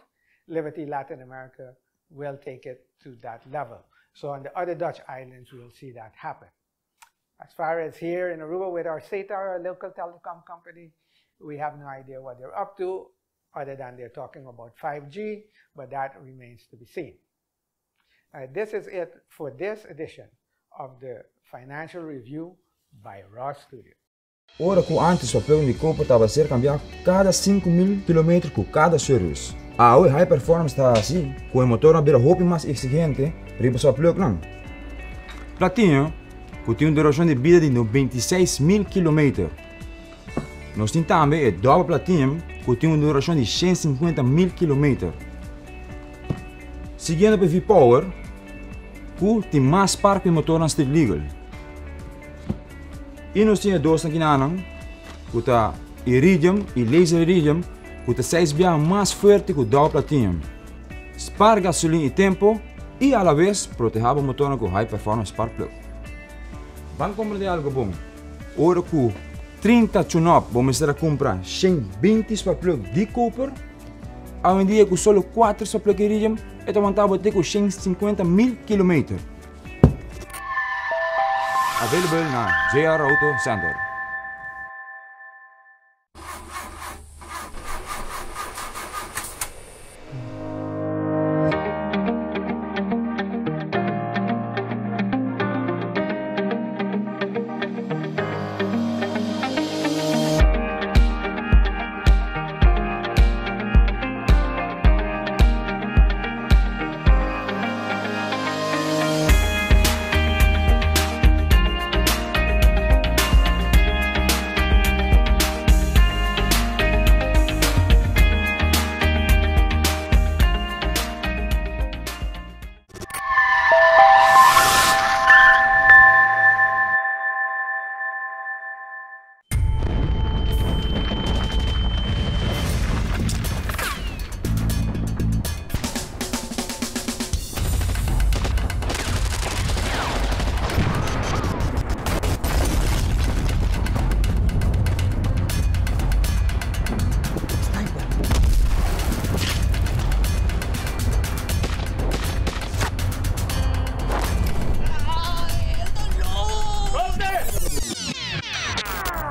Liberty Latin America will take it to that level. So on the other Dutch islands, we will see that happen. As far as here in Aruba with our SETA, our local telecom company, we have no idea what they're up to, other than they're talking about 5G, but that remains to be seen. This is it for this edition of the Financial Review by Raw Studio. Ora ku antes sparplug di koper tabata ser kambiá kada 5000 kilometer ku kada service. Awe high performance ta hasi ku e motornan bira hopi mas eksigente riba sparplugnan. Platinum, ku tin un durashon di bida di 96000 kilometer. Nos tin tambe e dòbel platinum ku tin un durashon di 150000 kilometer. Siguiendo pa e V-Power, ku tin mas spark pa e motornan street legal. I nos tin e dosnan kinanan ku ta iridium i laser iridium ku ta seis biaha mas fuerte ku dòbel platinum. Spar gasolin i tempo i alabes protehá bo motornan ku high performance spark plug. Ban komprendé algo bon, ora ku 30 tune-up bo mester a kumpra 120 spark plug di koper, awendia ku solo 4 spark plug iridium e ta wanta bo te ku 150 mil kilometer. Available na JR Auto Center.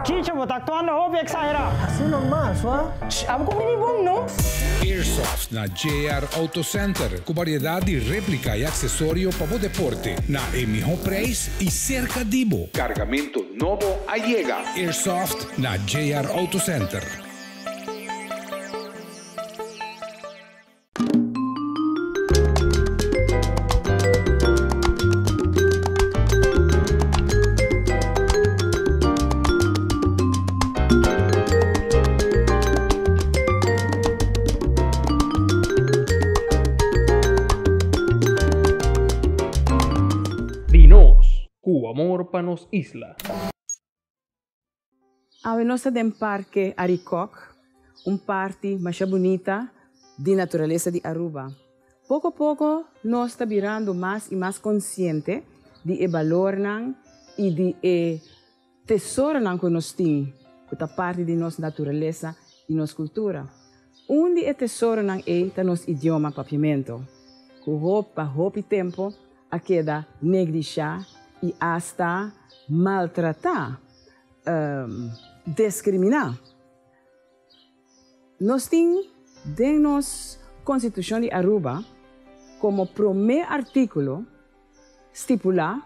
Chicho, bo ta actuando hopi exagera. Así normal, sua. Shh, abo cu mini bon, no? Airsoft na JR Auto Center cu variedad di replica y accesorio pa bo deporte na e miho prijs y cerca di bo. Cargamento nobo a yega! Airsoft na JR Auto Center. Di nos, cu amor pa nos isla. Awe nos ta den Parke Arikok, un parti masha bunita di naturalesa di Aruba. Poko poko nos ta birando mas i mas konsiente di e balornan i di e tesoronan ku nos tin, ku ta parti di nos naturalesa i nos kultura. Un di e tesoronan ei ta nos idioma Papiamento, ku pa hopi tempu a keda neglishá i asta maltratá, diskriminá. Nos tin den nos Constitucion di Aruba como prome articulo stipula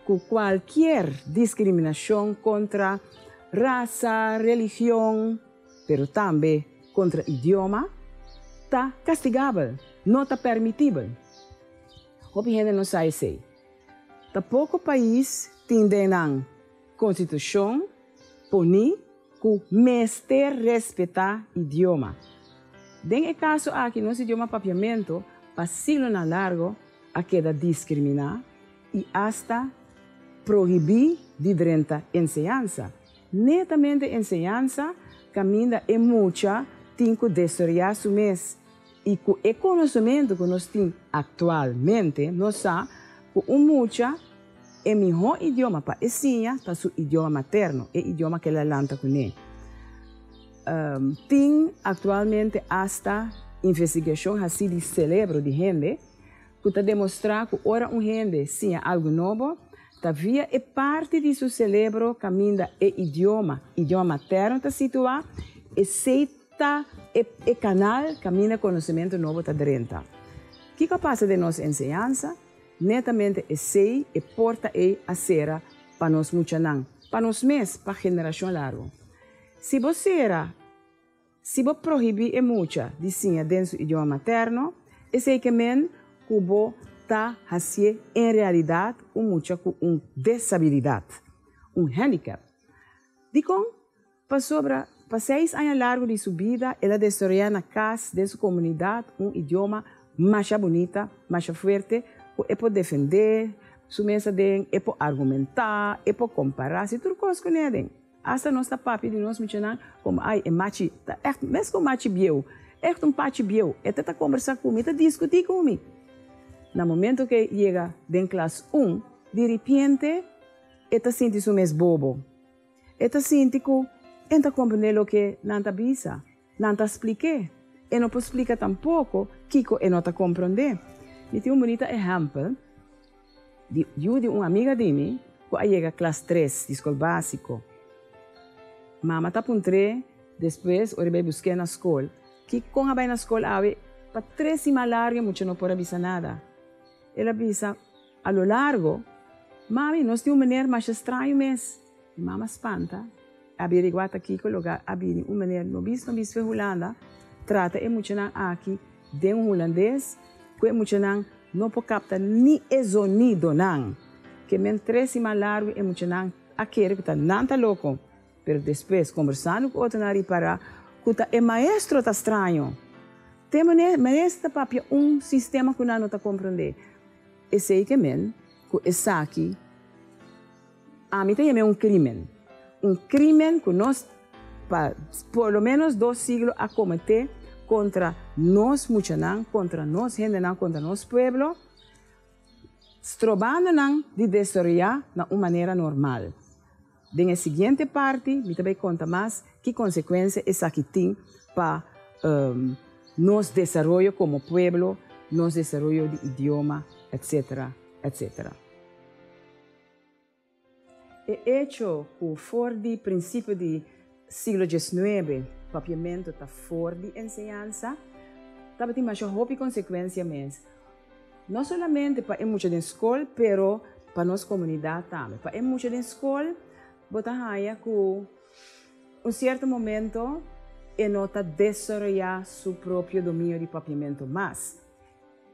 cu cualkier discriminacion contra rasa, religion, pero tambe contra idioma, ta castigabel, no ta permitibel. Hopi hende no sa esey. Ta poco pais tin den nan Constitucion poni cu mester respeta idioma. Den e caso aki nos idioma Papiamento pa siglonan largo a keda discrimina y hasta prohibi di drenta enseñansa. Netamente enseñansa caminda e mucha tin cu desaroya su mes y cu e conocemento cu nos tin actualmente nos sa cu un mucha E mihó idioma pa e siña ta su idioma materno, e idioma ku el a lanta kuné. Tin aktualmente asta investigashon hasí di selebro di hende ku ta demostrá ku ora un hende siña algu nobo, ta via e parti di su selebro kaminda e idioma, idioma materno, ta situá, esei ta e kanal kaminda konosementu nobo ta drenta. Kiko a pasa den nos enseñansa? Netamente esei e porta ei a sera pa nos muchanan, pa nos mes, pa generashon largu. Si bo sera, si bo prohibí e mucha di siña den su idioma materno, esei ke men ku bo ta hasié en realidat un mucha ku un desabilidat, un handicap. Dikon? Pasobra pa seis aña largu di su bida el a desaroyá na kas den su komunidat un idioma masha bunita, masha fuerte ku e por defendé su mes aden, e por argumentá, e por kompará si tur kos kuné aden. Asta nos ta papia di nos muchanan komo ai e machi ta ègt mes ku un machi bieu, ègt un pachi bieu, e ta ta kombersá ku mi, e ta diskutí ku mi. Na momento ku e yega den klas un, diripiente e ta sinti su mes bobo. E ta sinti ku e ta komprendé loke nan ta bisa, nan ta splik'é. E no por splika tampoko kiko e no ta komprendé. Mi tin un bunita ehèmpel di yu di un amiga di mi ku a yega klas tres di skol básiko. Mama ta puntr'é despues ora e bai busk'é na skol, Kikon a bai na skol awe? Pa tres siman largu e mucha no por a bisa nada. El a bisa, A lo largo, Mami, nos tin un meneer masha straño mes. Mi mama spanta, a birigua ta kiko loga a bini un meneer no bis no bis fe Hulanda, trata e muchanan aki den un hulandes ku e muchanan no por kapta ni e zonidonan. Ke men tres siman largu e muchanan a kere ku ta nan ta loko, pero despues kombersando ku otronan a ripara ku ta e maestro ta straño. Te maestro ta papia un sistema ku nan no ta komprondé. Esei ke men ku esaki ami ta yam'é un krimen. Un krimen ku nos pa por lo menos dos siglo a kometé kontra nos muchanan, kontra nos hendenan, kontra nos pueblo, strobando nan di desaroyá na un manera normal. Den e siguiente parti mi ta bai konta mas ki konsekuensia esaki tin pa nos desaroyo komo pueblo, nos desaroyo di idioma, etc. Etc. E echo ku for di prinsipio di siglo diesnuebe papiamentu ta for di enseñansa tabatin masha hopi konsekuensia mes. No solamente pa e mucha den skol, pero pa nos komunidat tambe. Pa e mucha den skol, bo ta haña ku un sierto momento e no ta desaroyá su propio dominio di papiamentu mas.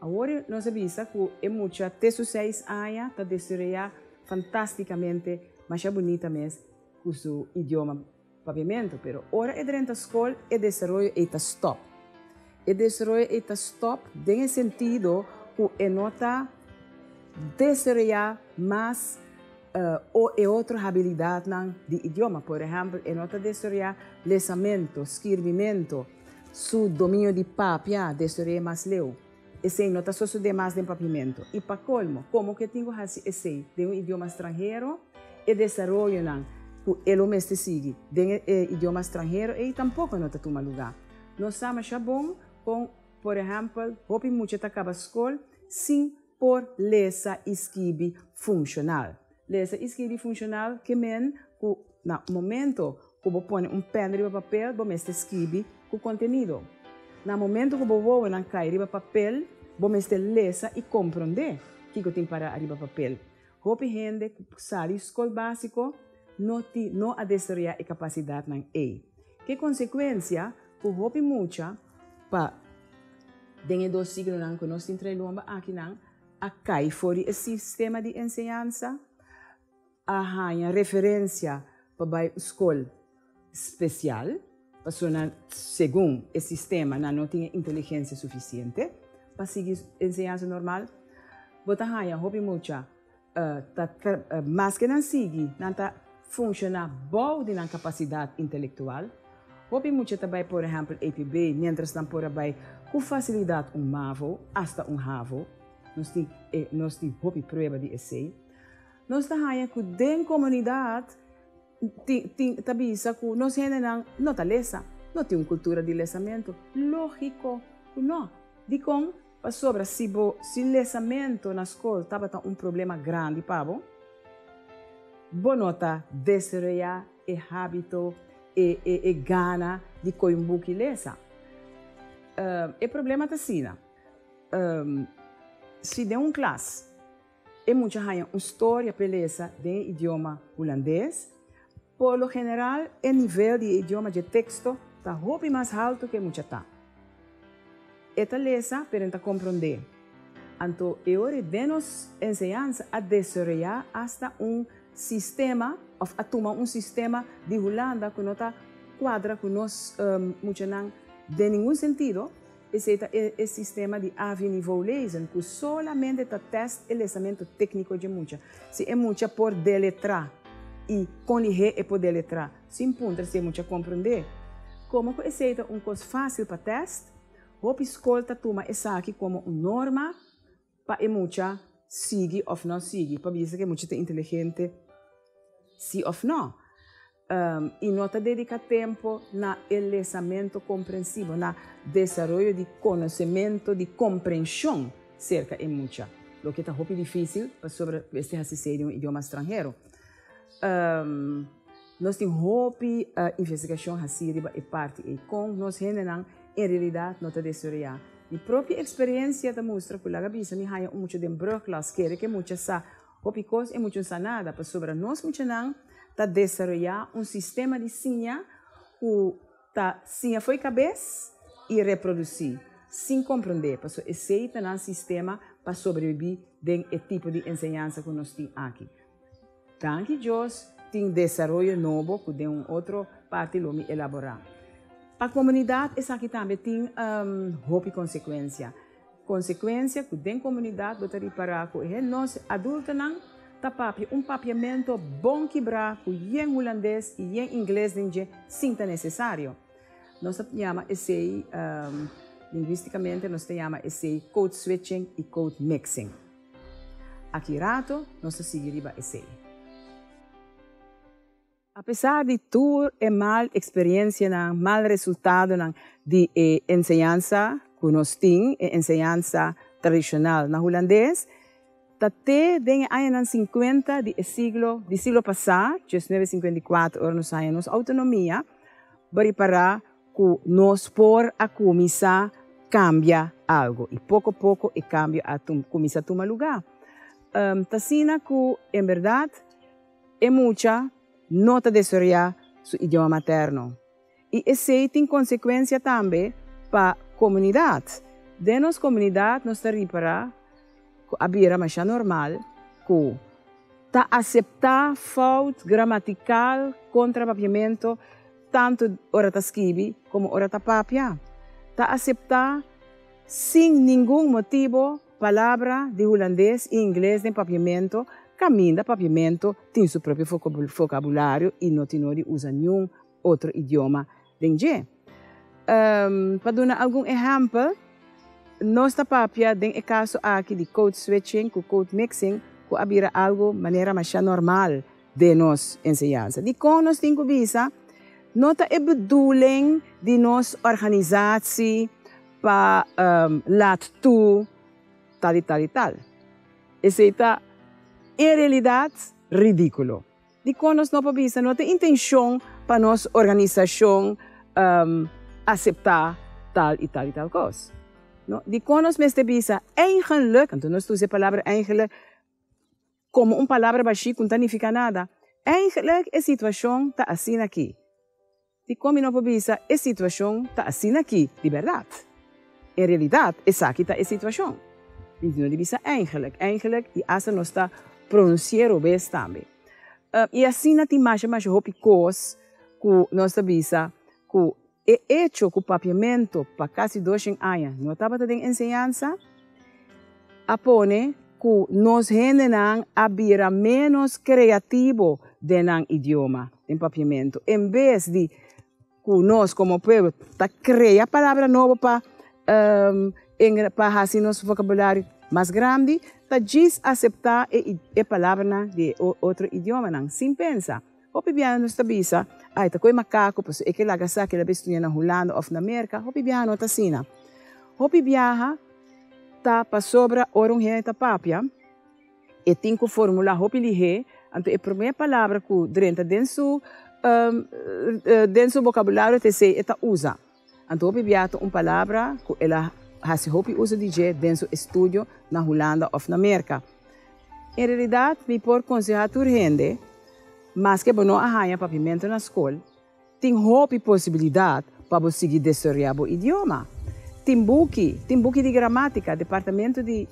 Awor nos a bisa ku e mucha te su seis aña ta desaroyá fantástikamente, masha bunita mes, ku su idioma papiamentu. Pero ora e drenta skol, e desaroyo ei ta stòp. E desaroyo ei ta stòp den e sentido ku e no ta desaroyá mas o e otro habilidatnan di idioma. Por ehèmpel, e no ta desaroyá lesamentu, skirbimentu, su dominio di papia desaroy'é mas leu. Esei no ta sosodé mas den papiamentu. I pa kolmo, komo ku e tin ku hasi esei den un idioma stranhero, e desaroyonan ku e lo mester sigui den e idioma stranhero ei tampoko no ta tuma lugá. Nos sa masha bon kon, por ehèmpel, hopi mucha ta kaba skol sin por lesa i skibi funshonal. Lesa i skibi funshonal ke men ku na momento ku bo pone un pèn riba papel bo mester skibi. ku kontenido. Na momento ku bo wowonan kai riba papel, bo mester lesa i komprondé kiko tin pará ariba papel. Hopi hende ku sali skol básiko no ti no a desaroyá e kapasidatnan ei. Ke konsekuensia ku hopi mucha pa den e dos siglonan ku nos tin trae lomba akinan a kai for di e sistema di enseñansa, a haña referensia pa bai un skol spesial, pasobra nan segun e sistema nan no tin e inteligensia sufisiente pa sigui enseñansa normal. Bo ta haña hopi mucha ta maske nan sigui nan ta funshoná bou di nan kapasidat intelektual. Hopi mucha ta bai por ehèmpel EPB miéntras nan por a bai ku fasilidat un mavo asta un havo. Nos tin nos tin hopi prueba di esei. Nos ta haña ku den komunidat tin tin ta bisa ku nos hendenan no ta lesa, no tin un kultura di lesamentu. Lógiko ku no. Dikon? Pasobra si bo si lesamentu na skol tabata un problema grandi pa bo, bo no ta desaroyá e hábito, e e e gana di kohe un buki lesa. E problema ta asina, si den un klas E mucha haña un storia p'e lesa den e idioma hulandes. Por lo general e nivel di e idioma dje teksto ta hopi mas haltu ku e mucha ta. E ta lesa pero e ta komprondé. Anto e ora den nos enseñansa a desaroyá asta un sistema òf a tuma un sistema di Hulanda ku no ta kuadra ku nos muchanan den ningun sentido. Esei ta e sistema di AVI-niveau lezen ku solamente ta tèst e lesamentu tékniko dje mucha. Si e mucha por deletrá i kon lihé e por deletrá, sin puntra si e mucha komprondé. Komo ku esei ta un kos fásil pa tèst, hopi skol ta tuma esaki komo un norma pa e mucha sigui òf no sigui, pa bisa ku e mucha ta inteligente si òf no. I no ta dediká tempu na e lesamentu komprensivo, na desaroyo di konosementu, di komprenshon serka e mucha, loke ta hopi difísil pasobra mester hasi esei den un idioma stranhero. Nos tin hopi investigashon hasí riba e parti ei, kon nos hendenan en realidat no ta desaroyá. Mi propio eksperensia ta mustra ku laga bisa mi haña un mucha den brugklas, kere ku e mucha sa Hopi kos e mucha sa nada pasobra nos muchanan ta desaroyá un sistema di siña ku ta siña fo'i kabes i reprodusí sin komprondé pasobra esei ta nan sistema pa sobrebibí den e tipo di enseñansa ku nos tin aki. Danki Dios tin desaroyo nobo ku den un otro parti lo mi elaborá. Pa komunidat esaki tambe tin hopi konsekuensia. Konsekuensia ku den komunidat bo ta ripará ku e nos adultonan ta papia un papiamento bon kibrá ku yen hulandes i yen ingles den dje sin ta nesesario. Nos ta yama esei, lingwistikamente nos ta yama esei code switching i code mixing. Aki rato nos ta sigui riba esei. Apesar di tur e mal eksperiencianan, mal resultadonan di e enseñansa ku nos tin, e enseñansa tradishonal na hulandes, ta te den e añanan sinkuenta di e siglo di siglo pasá, diesnuebe sinkuenta i kuater, ora nos haña nos outonomia, bo ripará ku nos por a kuminsá kambia algu i poko poko e kambio a kuminsá tuma lugá. Ta asina ku en bèrdat E mucha no ta desaroyá su idioma materno i esei tin konsekuensia tambe pa komunidat. Den nos komunidat nos ta ripará ku a bira masha normal ku ta aseptá fout gramatikal kontra papiamentu tantu ora ta skibi komo ora ta papia. Ta aseptá sin ningun motibo Palabra di hulandes i ingles den papiamento kaminda papiamento tin su propio vokabulario i no tin no di usa niun otro idioma den dje. Pa duna algun ehèmpel, nos ta papia den e kaso aki di code switching ku code mixing ku a bira algu manera masha normal den nos enseñansa. Dikon nos tin ku bisa no ta e bedoeling di nos organisatie Pa laat toe tal i tal i tal. Esei ta en realidat ridíkulo. Dikon nos no por bisa no ta intenshon pa nos organisashon aseptá tal i tal i tal kos? No, dikon nos mester bisa eigenlijk, anto nos ta usa e palabra eigenlijk komo un palabra bashí ku no ta nifiká nada. Eigenlijk e situashon ta asina aki. Dikon mi no por bisa e situashon ta asina aki di bèrdat? En realidat esaki ta e situashon. Mi no di bisa eigenlijk, eigenlijk i asta nos ta pronunsi'é robes tambe. I asina tin masha masha hopi kos ku nos ta bisa ku e echo ku papiamentu pa kasi doshen aña no tabata den enseñansa a pone ku nos hendenan a bira ménos kreativo den nan idioma, den papiamentu. En bes di ku nos komo pueblo ta krea palabra nobo pa pa hasi nos vokabulario mas grandi, ta djis aseptá e palabranan di e otro idiomanan sin pensa. Hopi biaha nos ta bisa, Ai, ta koe makaku, pasobra e ke laga sa ke el a bai studia na Hulanda òf na Merka. Hopi biaha no ta asina. Hopi biaha ta pasobra ora un hende ta papia, e tin ku formulá hopi lihé, anto e promé palabra ku drenta den su den su bokabulario ta esei e ta usa. Anto hopi biaha ta un palabra ku el a hasi hopi uso di dje den su estudio na Hulanda òf na Merka. En realidat mi por konsehá tur hende, maske bo no a haña papiamentu na skol, tin hopi posibilidat pa bo sigui desaroyá bo idioma. Tin buki, tin buki di gramátika, Departamento di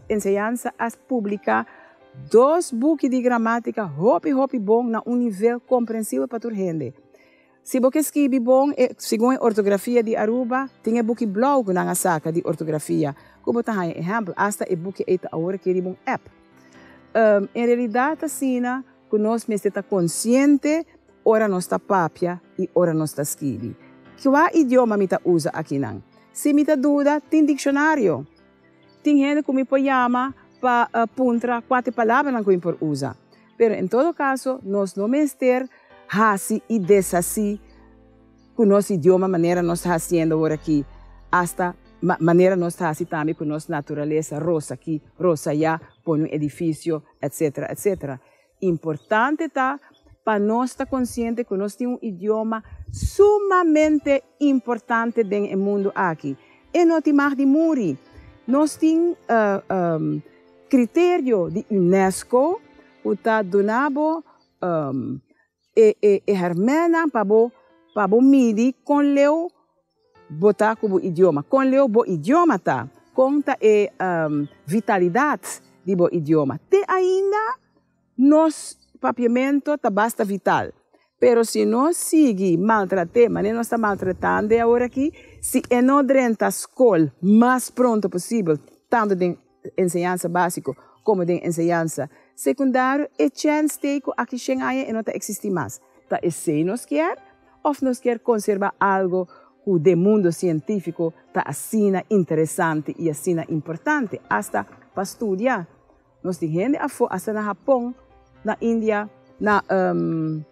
Enseñansa a publiká dos buki di gramátika hopi hopi bon na un nivel komprensibel pa tur hende. Si bo ke skibi bon e segun e ortografia di Aruba, tin e buki blou ku nan a saka di ortografia ku bo ta haña ehèmpel. Asta e buki ei ta awor aki riba un app. En realidat asina ku nos mester ta konsiente ora nos ta papia i ora nos ta skibi. Kua idioma mi ta usa akinan? Si mi ta duda, tin dikshonario. Tin hende ku mi por yama pa puntra kua ta e palabranan ku mi por usa. Pero en todo kaso nos no mester hasi i deshasí ku nos idioma manera nos ta hasiendo awor aki, asta manera nos ta hasi tambe ku nos naturalesa, rosa aki, rosa ayá, pone un edifisio, etcetera, etcetera. Importante ta pa nos ta konsiente ku nos tin un idioma sumamente importante den e mundu aki. E no tin mag di muri. Nos tin Criterio di UNESCO cu ta duna bo e e hermennan pa bo pa bo midi con leu bo ta cu bo idioma, con leu bo idioma ta, con ta e vitalidad di bo idioma. Te ainda nos papiamento ta basta vital, pero si nos sigui maltrat'é manera nos ta maltratand'e awor aki, si e no drenta scol mas pronto posibel, tanto den enseñansa básiko komo den enseñansa sekundario, e chèns t'ei ku aki shen aña e no ta eksistí mas. Ta esei nos kier òf nos kier konserbá algu ku den mundu sientífiko ta asina interesante i asina importante asta pa studia? Nos tin hende afó asta na Hapon, na India, na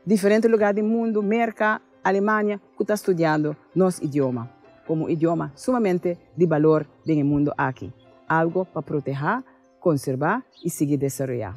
diferente lugá di mundu, Merka, Alemania, ku ta studiando nos idioma komo un idioma sumamente di balor den e mundu aki, algo pa protehá, konserbá i sigui desaroyá.